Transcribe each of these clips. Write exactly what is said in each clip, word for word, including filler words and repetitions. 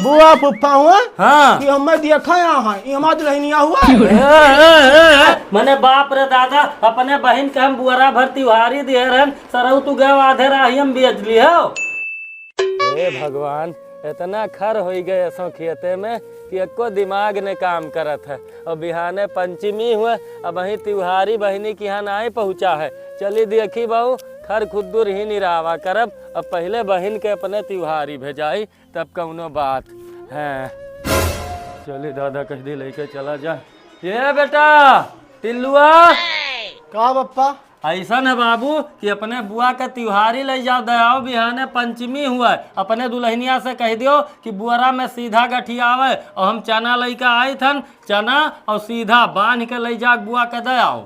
हुआ फुफ्फा हुआ? हाँ। कि हमें देखा यहाँ है, ये हमार दुल्हनिया हुआ? ए, ए, ए, ए, मने बाप रे दादा, अपने बहिन के हम बुअरा भर तिउहारी दिहे रहन, सरऊ तू गए आधे राही हम बेच ली हो। हे भगवान, इतना खर होई गए असों खेते में कि एको दिमाग ने काम करत है। और बिहाने पंचमी हुए, अबहीं तिउहारी बहिनी के यहाँ नाई पहुँचा है। चली देखी बहू, खर खुद्दुर ही निरावा करब। अब पहिले बहिन के अपने तिउहारी भेजाई, तब कौनो बात है। चली दादा, कह दी लेके चला जा। ये बेटा, टिल्लुआ। का बप्पा? ऐसन है बाबू कि अपने बुआ के तिउहारी लइ जाओ, दयाओ बिहाने पंचमी हुआ। अपने दुल्हनिया से कह दियो कि बुअरा में सीधा गठियावे और हम चना लइके आई थन, चना और सीधा बांध के लइ जा बुआ के दयाओ।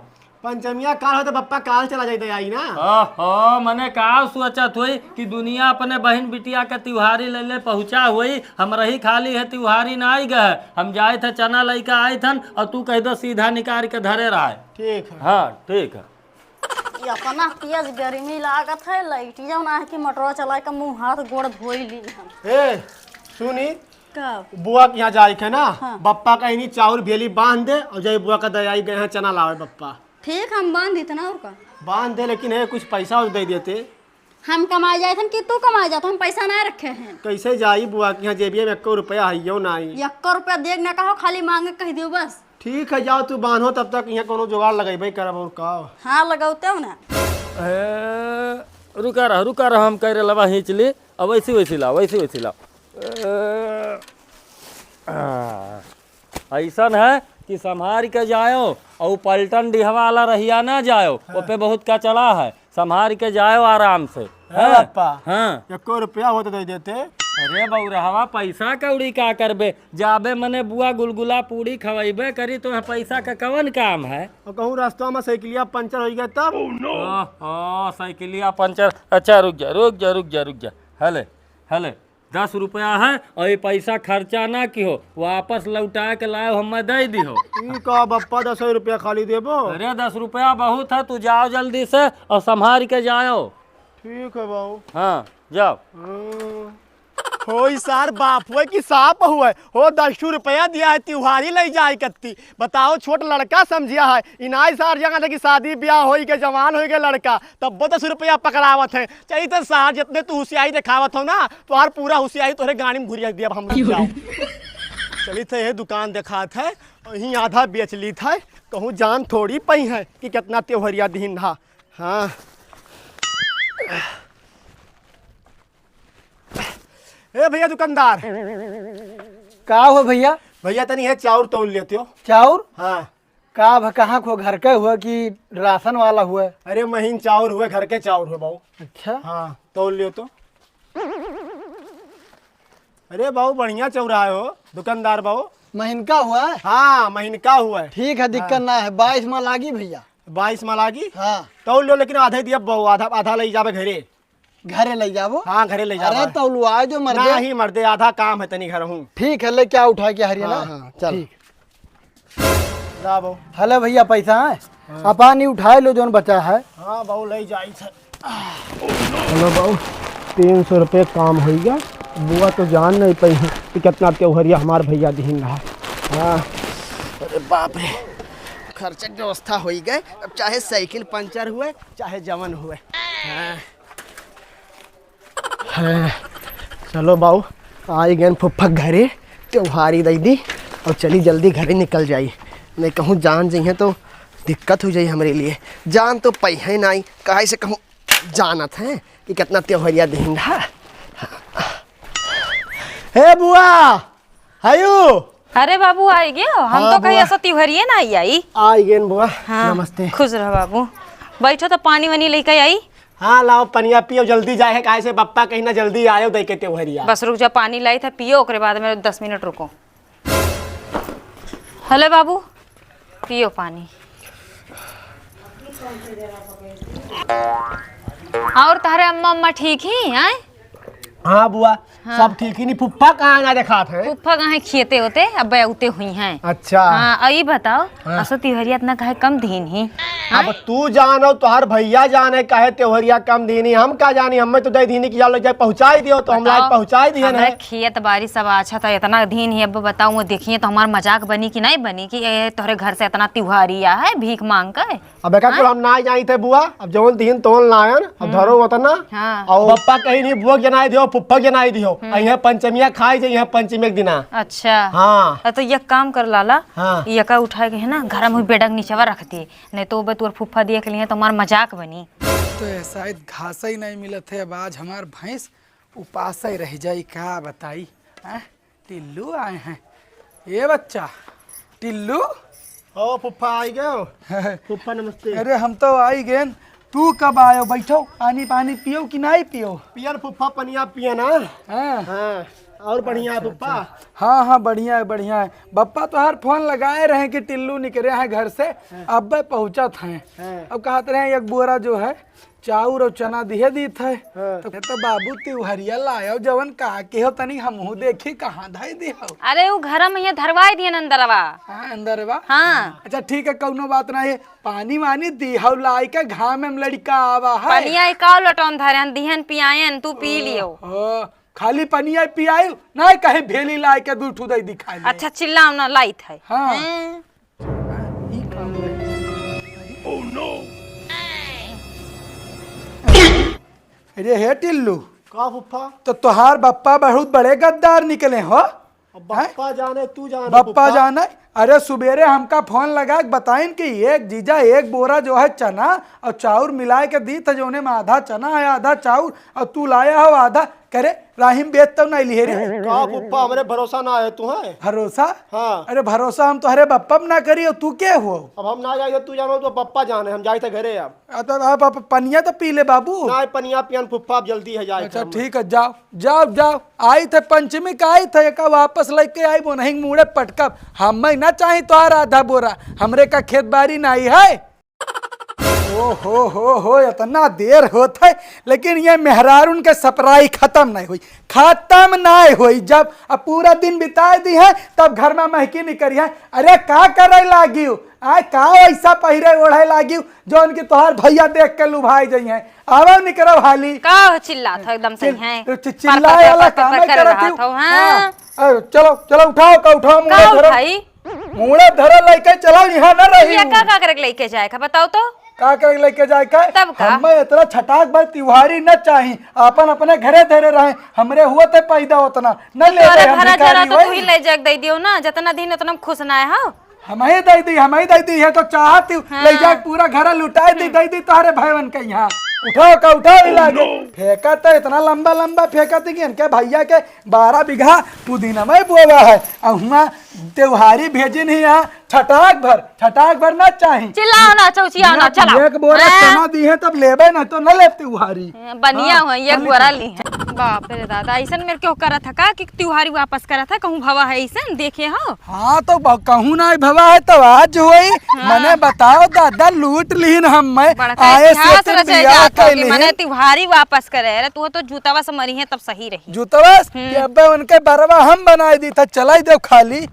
पंचमिया काल हो तो बप्पा काल चला जाई दयाई ना। ओहो, मने का सोचत होई कि दुनिया अपने बहिन बिटिया के तिउहारी ले ले पहुँचा होई, हम रही खाली है तिउहारी ना आई गए। हम जाए थे चना लइके आई थन और तू कह दो सीधा निकाल के धरे रहे। ठीक है। हाँ, ठीक है। ये अपना तेज गर्मी लागत है, लाइट जौन आहे कि मोटरवा चलाए के मुँह हाथ गोड़ धोई ली हम। ए, सुनी, का? बुआ के यहाँ जाए के ना, हाँ। बप्पा का इन्हीं चाउर भेली बांध दे और जाए बुआ का दयाई गए हैं चना लावे बप्पा। ठीक, हम बांध देते ना, और का? बांध दे, लेकिन है कुछ पैसा और दे देते। हम कमाए जाए थे कि तू कमाए जात, हम पैसा ना रखे हैं। कैसे जाई बुआ के यहाँ, जेबिया में एको रुपया है यो ना आई। एको रुपया देख ना कहो, खाली मांगे कह दियो बस। ठीक है, जाओ तू बांधो, तब तक यहाँ कोनो जुगाड़ लगेबे करब और का। हाँ, लगौते हो ना। ए, रुका रह, रुका रह, हम कह रहे लवा खींच ली। अब वैसी वैसी लाओ, वैसी वैसी लाओ। ए, आ, ऐसन है कि संभाल के जायो और पलटन डिहवा वाला रहिया ना जायो, हाँ। ओपे बहुत कचड़ा है। संभाल के जाओ आराम से। ए हैं? बप्पा, हाँ। एको रुपया हो तो दे देते। अरे बउरहवा, पैसा कौड़ी का करबे? जाबे मने बुआ गुलगुला पूड़ी खवैबे करी, तो पैसा का कवन काम है? और कहूँ रास्ता में साइकिलिया पंचर हो गया तब? ओहो, साइकिलिया पंचर। अच्छा रुक जा, रुक जा, रुक जा, रुक जा। हले, हले। दस रुपया है और ये पैसा खर्चा ना किहो, वापस लौटा के लाओ, हमें दे दिहो। ई का बप्पा, दस रुपया खाली देबो? अरे दस रुपया बहुत है, तू जाओ जल्दी से और संभाल के जाओ। ठीक है बाबू। हाँ, जाओ। हाँ। हो ई सार बाप हुए कि साप हुए, हो दस रुपया दिया है, तिउहारी ले जाए कत्ती। बताओ, छोट लड़का समझिया है, इनाई सार जगह देखी शादी ब्याह होई के जवान होई के लड़का, तब दस रुपया पकड़ावत है। चली तो सार, जितने तू हुसियाई देखावत हो ना, तोहार पूरा हुसियाई तोहरे गाड़ी में घुरिया दिया हम लोग जाओ। चली थे ये दुकान देखात है, वहीं आधा बेच ली था, कहूँ जान थोड़ी पई है कि कितना त्योहरिया दिन रहा। हाँ। ए भैया दुकानदार। का हो भैया? भैया तनी है चाउर तौल लेते हो। चाउर? हाँ। का भ-, कहाँ को घर के हुआ कि राशन वाला हुआ? अरे महीन चाउर हुए, घर के चाउर हुए बाबू। अच्छा। हाँ, तौल लियो तो। अरे बाबू बढ़िया चौरा है हो दुकानदार बाबू। महीन का हुआ? हाँ, महीन का हुआ है। ठीक है, दिक्कत हाँ। ना है, बाईस में लागी भैया। बाईस में लागी? हाँ। तौल लो, लेकिन आधे दिया बाबू, आधा, आधा ले जाबे घरे। घरे ले जाबो? हाँ, घरे ले जाबो। अरे, तौलुआ जो मर्दे। नहीं मर्दे, आधा काम है तनी घर हूँ। ठीक है, लेके आ उठा के हरिया हाँ, ना। हाँ, चल। ठीक। लाबो। हले भैया, पैसा है? हाँ। आ पानी उठाए लो, जोन बचा है। हाँ, बाबू, ले जाई छे। हेलो बाबू, तीन सौ रुपये काम होइगा। बुआ तो जान नहीं पाई है कि कितना त्योहरिया हमार भैया दिहिन रहा। हाँ। अरे बाप रे, खर्चा के व्यवस्था होई गए। अब चाहे साइकिल पंचर हुए, चाहे जवन हुए। हाँ। है। चलो बाऊ, आई गए फुफ्फा घरे, त्योहारी दई दी और चली जल्दी घरे निकल जाई, नहीं कहूँ जान जइहें तो दिक्कत हो जाई हमरे लिए। जान तो पइहे नाई, काहे से कहूँ जानत हैं कि कितना त्योहरिया दिन रहा। हे बुआ, हयू? अरे बाबू, आई गयो? हम हाँ, तो कहीं बुआ। ऐसा तिउहरिये ना आई आई। आई गेन बुआ। हाँ, नमस्ते। खुश रह बाबू। बैठो तो पानी वानी लेके आई। हाँ, लाओ पनिया पियो, जल्दी जाए है, काहे से बप्पा कहीं ना जल्दी आयो दे के तिउहरिया। बस रुक जा, पानी लाई था, पियो, ओकरे बाद में दस मिनट रुको। हेलो बाबू, पियो पानी। और तारे अम्मा, अम्मा ठीक ही हैं? हाँ बुआ, हाँ। सब ठीक ही नहीं। फुफ्फा कहाँ ना देखात है? फुफ्फा कहाँ है, खेते होते, अब उते हुई हैं। अच्छा। हाँ, और ये बताओ, हाँ। असो तिवहरिया इतना काहे कम दीन ही? अब तू जानो, तोहार भैया जाने काहे त्योहरिया कम दीन ही, हम का जानी, हमें तो दे दीन ही कि जाओ ले जाए पहुँचाई दियो, तो हम बताओ, लाए पहुँचाई दिए हमरे ना। खेत बारी सब अच्छा था, इतना दीन ही, अब बताओ, वो देखिए तो हमार मजाक बनी कि नहीं बनी कि ए, तोहरे घर से इतना तिवहरिया है भीख मांग के? अब एका हाँ? कुल हम ना जाई थे बुआ, अब जौन दीन तौन लायन, अब हम्म। धरो उतना। हाँ। और पप्पा कहीं नहीं, बुआ के जनाई दियो, फुफ्फा के जनाई दियो। हम्म। आ यहाँ पंचमिया खाई जाए, यहाँ पंचमी के दिना। अच्छा। हाँ। अ, तो ये काम कर लाला, हाँ। ये का उठा के है ना, घर में बेडक नीचेवा रख दिए, नहीं तो वो तोर फुफ्फा देख लिए तो हमार मजाक बनी। तो ऐसा घास ही नहीं मिलत है, अब आज हमार भैंस उपास ही रह जाई, का बताई। हाँ? टिल्लू आए हैं। ए बच्चा, टिल्लू। ओ फुफ्फा, आई गयो। फुफ्फा, नमस्ते। अरे, हम तो आई गेन, तू कब आयो? बैठो, पानी, पानी पियो कि नहीं पियो? पियन फुफ्फा, पनिया पियन, हाँ? हाँ। हाँ, और बढ़िया है अच्छा, फुफ्फा? अच्छा। हाँ, हाँ, बढ़िया है, बढ़िया है। बप्पा तोहार फोन लगाए रहे कि टिल्लू निकरे हैं घर से, हाँ। अब्बे पहुँचत हैं। हाँ। अब कहत रहे हैं, एक बोरा जो है, चाउर और चना दिहे दीत है। हाँ। तो, तो बाबू तिवहरिया लायो जवन का के हो, तनी हमहू देखी कहाँ धई दिहो। अरे, उ घर में ये धरवाई दियन अंदरवा। हाँ, अंदरवा? हाँ। अच्छा, ठीक है, कौनो बात ना है। पानी वानी दिहो लाई के, घाम में लड़का आवा है। पनिया ही काव लटौन धरे हन, दिहन पियायन, तू पी लियो। ओ, खाली पनिया पियायो, ना कहे भेली लाई के दू ठू दई दिखाई दे। अच्छा, चिल्लाओ ना, लाइत है। हाँ। हैं? ई काम रहे। अरे हे टिल्लू, का फुफ्फा? तो तोहार बप्पा बहुत बड़े गद्दार निकले हो। अब बप्पा हैं? जाने, तू जाने बप्पा फुफ्फा। जाने। अरे सुबेरे हमका फोन लगा के बताइन कि एक जीजा एक बोरा जो है चना और चाउर मिलाए के दीत है, जौने में आधा चना है आधा चाउर, और तू लाया हो आधा। करे राहिम बेच तो नहीं लिहे रे। का फुफ्फा, हमरे भरोसा ना है तू है? भरोसा? हाँ। अरे भरोसा हम तोहरे बप्पा में ना करी, और तू के हो? अब हम ना जाई, तू जानो तो बप्पा जाने, हम जाई थे घरे अब। आ, तो अब, अब पनिया तो पी ले बाबू। ना, पनिया पियन फुफ्फा, अब जल्दी है जाए अच्छा, थे हम। ठीक है, जाओ, जाओ, जाओ। आई थे पंचमी का आई थे, एका वापस लेके आई, वो नहीं मूड़े पटकब। हम ना चाही तोहार आधा बोरा, हमरे का खेत बारी नहीं है। ओ हो हो हो, इतना देर होत है, लेकिन ये मेहरारून के सपराई खत्म नहीं हुई, खत्म नहीं हुई। जब अब पूरा दिन बिताए दी है, तब घर में महकी निकरी है। अरे का करे लागियो? आय का ऐसा पहिरे ओढ़े लागियो, जौन की तोहार भैया देख के लुभाई जइहैं? आवो निकरो हाली। का हो चिल्लात हो एकदम से चिल-, हैं? चि-, चिल्लाए वाला काम नहीं करत हो। हाँ। अरे चलो, चलो उठाओ, का उठाओ, मुड़े का धरो। उठाई? मुड़े धरे लइके चला, यहाँ न रही ये हूँ। का, का करे के लइके जाए का, बताओ तो? का करे के लइके जाए का? तब का? हमें इतना छटाक भर तिवहारी न चाही, अपन अपने घरे धरे रहे, हमरे हुआ थे पैदा उतना न तो लेते तोरे हम घरा भिखारी जरा तो वही। तू ही ले जाके दे दियो ना, जितना दिन उतना में खुश ना हो। हम ही दे दी, हम ही दे दी, ये तो चाहती हूँ हाँ। ले जाके पूरा घर लुटाए दी, हम्म। दे दी तोहरे भैवन के यहाँ। उठाओ का उठाओ ही लागे। Oh, no। फेंका तो इतना लंबा लंबा फेंका थी कि इनके भैया के बारह बीघा पुदीना में बोवा है, और हुआ त्योहारी भेजिन ही यहाँ छटाक भर, छटाक भर ना चाही। चिल्लाओ ना, चौचियाओ ना, ना, चलाओ। एक बोरा हाँ। चना दी है तब लेबे ना तो ना लेब त्योहारी। हाँ, बनिया हाँ, हो, एक चल बोरा चल। ली है। बाप रे दादा, ऐसन मेरे क्यों करत है का कि त्योहारी वापस करत है, कहूँ भवा है ऐसन देखे हो? हाँ तो ब-, कहूँ ना भवा है तो आज होई। हाँ। मने बताओ दादा, लूट लीन हम मैं बड़का आए से इतिहास तुम रचे बियाह जात हो कर कि लीन। मने त्योहारी वापस करे। अरे तू तो जूतावा से मरी है तब सही रही। जूतवस हम्म। कि अब्बे उनके बरवा हम बनाए दी था, चलाई देव खाली।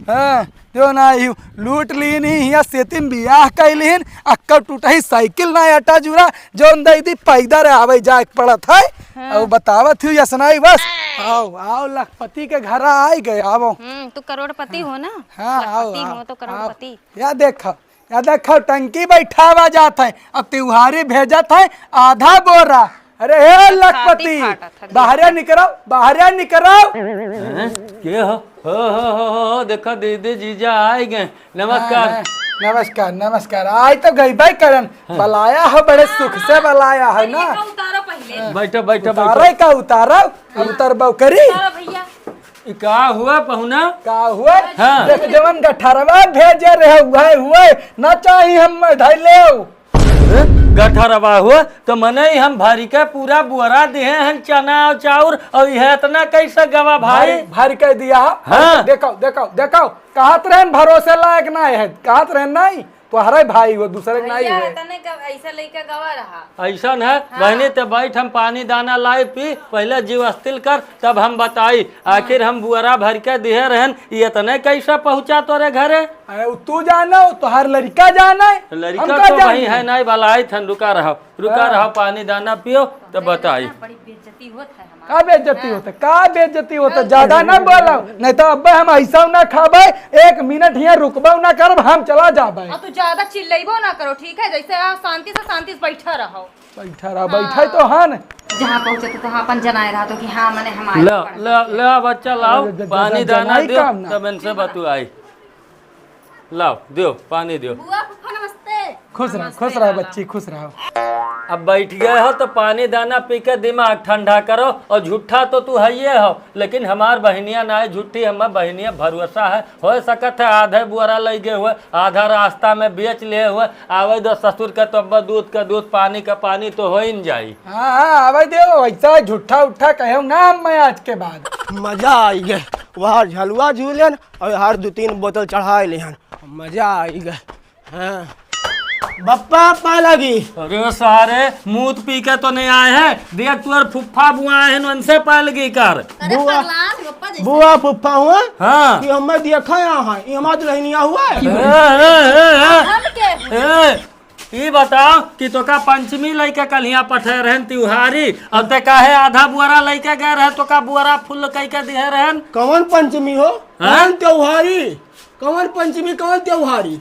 हाँ, जो ना ही लूट लीन ही, हिया सेतिन बियाह कइलीन, अक्का टूटही साइकिल ना अटा जुरा, जौन दे दी पैदल आवे जाए के पड़त है। हाँ। और बतावत ही यसनाई बस। आओ, आओ लखपति के घरा आई गए, आवो। हम्म, तू करोड़पति हो ना? हाँ, आओ, लखपति आओ, हो तो आओ। करोड़पति। या देखा, या देखो, टंकी बैठावा जात है, अब त्योहारी भेजत है आधा बोरा। अरे हे छाती लखपति, फाटत है। बाहरे निकरो, बाहरे निकरो। हैं? के हो? हो, हो, हो, हो, देखो दीदी जीजा आइ गए। नमस्कार। हाँ, हाँ, नमस्कार, नमस्कार। आइ तो गई भाई करन, हाँ। बलाया हो, बड़े सुख से बलाया हो ना। का उतारो पहिले। बैठो, बैठो, उतारो बैठो। का उतारो, अब उतरबो करी। उतारो भैया। ई का हुआ पहुना? का हुआ? हाँ। देख जवन गठरवा भेजे रहे उहे हुए, ना चाही हम धइ लेव। ए, गठरवा हुआ तो मने ही हम भरी के पूरा बोरा दिहे हन चना और चाउर और यह इतना कैसे गवा भाई? भारी, भारी कह दिया। हाँ। देखो, देखो, देखो, कहत रहन भरोसे लायक ना है, कहत रहन नहीं। तोहरे भाई हो, दूसरे के नाई भैया, हो। तने का ऐसा लइका गवा रहा। ऐसन है, हाँ। बहिनी, ते बैठ, हम पानी दाना लाई पी, पहिले जीव अस्थिर कर, तब हम बताई। हाँ। आखिर हम बुअरा भर के दिहे रहन, ये इतने कैसे पहुँचा तोरे घरे? अरे, उ तू जानो, तोहार लड़िका जाने, लड़िका हम का तो जाने? वही है, नहीं बलाइत हन, रुका रहो, रुका हाँ। रहो, पानी दाना पियो, तब बताई। बड़ी बेइज्जती होत है। का बेइज्जती होता? का बेइज्जती होता? ज्यादा ना बोलो, नहीं तो अब्बे हम ऐसा ना खाबे, एक मिनट हियाँ रुकबो ना करब, हम चला जाबे। और तू ज्यादा चिल्लइबो ना करो, ठीक है? जैसे आ, शांति से, शांति से बैठा रहो। बैठा रहो, हाँ। बैठा तो हाँ न। जहाँ पहुँचे तो, तो हाँ, अपन जनाए रहा तो कि हाँ, मने हमारे ले, पढ़ ले, ले, बच्चा लाओ, अरे, ज-, ज-, पानी ज-, दाना जनाई दियो, काम ना। तब इनसे बतुआई। लाओ, दियो, पानी दियो। बुआ, फूफा, नमस्ते। खुश रहो, नमस्ते, खुश रहो लाला। बच्ची, खुश रहो। अब बैठ गए हो तो पानी दाना पी के दिमाग ठंडा करो। और झूठा तो तू हइये हो, लेकिन हमार बहिनिया ना है झूठी, हमार बहिनिया भरोसा है। हो सकत है आधे बुअरा लइ गए हुए, आधा रास्ता में बेच लिए हुए। आवे दो ससुर के तो अब दूध का दूध, पानी का पानी तो हो ही न जाई। हाँ, हाँ, आवे दो, वैसा झूठा उठा कहे ना हम मैं आज के बाद। मजा आई गए, वहाँ झलुआ झूलेन और हर दो तीन बोतल चढ़ाए लेहन, मजा आई गए। हाँ। बप्पा, पालगी। अरे सारे, मूत पी के तो नहीं आए हैं। देख, तोर फुफ्फा बुआ आए हैं, उनसे पालगी कर। अरे बुआ, पगला है, बप्पा जैसे। बुआ फुफ्फा हुआ? हाँ। कि हमें देखा यहाँ है, ये हमार दुल्हनिया हुआ है? ए, ए, ए, ए। हम के हुए? ए, ई बताओ कि तोका पंचमी लइके कल्हिया पठे रहन तिउहारी, और ते काहे आधा बुअरा लइके गए रहे, तोका बुअरा फुल कइके दिहे रहन? कौन पंचमी हो? हाँ? कौन त्योहारी? कौन पंचमी, कौन त्योहारी?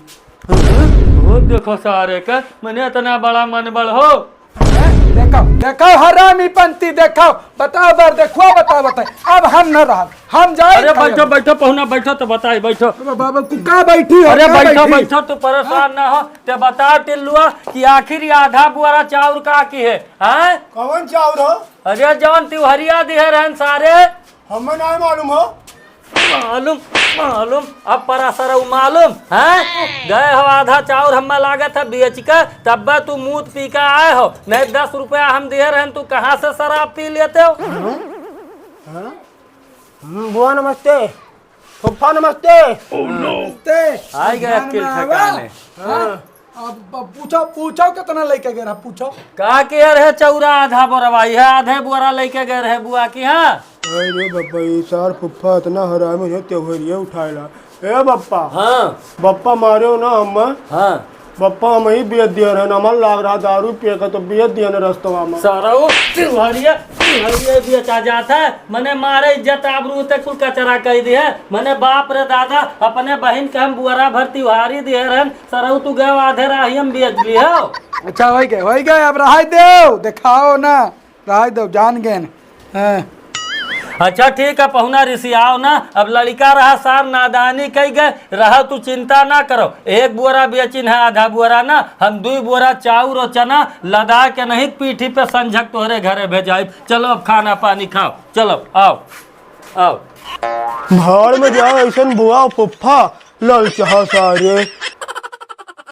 वो देखो सारे का, मने इतना बड़ा मनबढ़ हो। देखो, देखो हरामी पंती, देखो, बताओ बर, देखो, बताओ, बताओ, अब हम न रहब, हम जाए अरे खाए। बैठो, बैठो, पहुना बैठो तो बताई, बैठो। बाबा, बाबा, तू का बैठी हो, अरे का बैठो, बैठी? बैठो, तू परेशान ना हो। ते बता टिल्लुआ कि आखिर ये आधा बुआरा चाउर का की है, हैं? कौन चाउर हो? अरे जौन तिउहरिया दिहे रहन सारे। हमें ना मालूम हो। मालूम, मालूम, अब परा सरऊ मालूम, हैं? गए हो आधा चाउर, हमें लागत है बेच के, तब्बे तू मूत पी के आए हो। नहीं, दस रुपया हम दिहे रहन, तू कहाँ से शराब पी लेते हो? हाँ? हम्म, बुआ नमस्ते, फुफ्फा नमस्ते। नमस्ते। आ गए अक्किल ठिकाने। हाँ। अब, अब पूछो, पूछो कितना लेके गए रहा, पूछो। का के रहे चौरा आधा बोरवा, यह आधे बोरा लेके गए रहे बुआ की, हाँ? अरे बप्पा, ई सार फुफ्फा इतना हरामी है, त्योहरिये उठाएला। ए बप्पा। हाँ। बप्पा मारे हो ना हम। हाँ। बप्पा हम ही बेच दिए रहन, हमार लाग रहा दारू पिए का तो बेच दिए न रस्तवा में। सारा वो त्योहरिये, त्योहरिये बेचा जात है। मने मारे इज्जत आबरू ते कुल कचरा कइ दिहे। मने बाप रे दादा, अपने बहिन के हम बुअरा भर तिउहारी दिहे रहन, सरऊ तू गए आधे राही हम बेच ली हो। अच्छा, होइ गए, होइ गए, अब रहाई देव, देखाओ ना, रहाई देव, जान गए न। हाँ। अच्छा ठीक है पहुना, रिसियाओ ना, अब लड़िका रहा सार नादानी कइ गए, रहा तू चिंता ना करो, एक बोरा बेचिन है, आधा बोरा ना, हम दुई बोरा चाउर और चना लदा के नहीं पीठी पे संझक तोहरे घरे भेजाइब। चलो अब खाना पानी खाओ, चलो आओ। आओ। भाड़ में जाओ, ऐसन बुआ फुफ्फा, ललचहा सारे।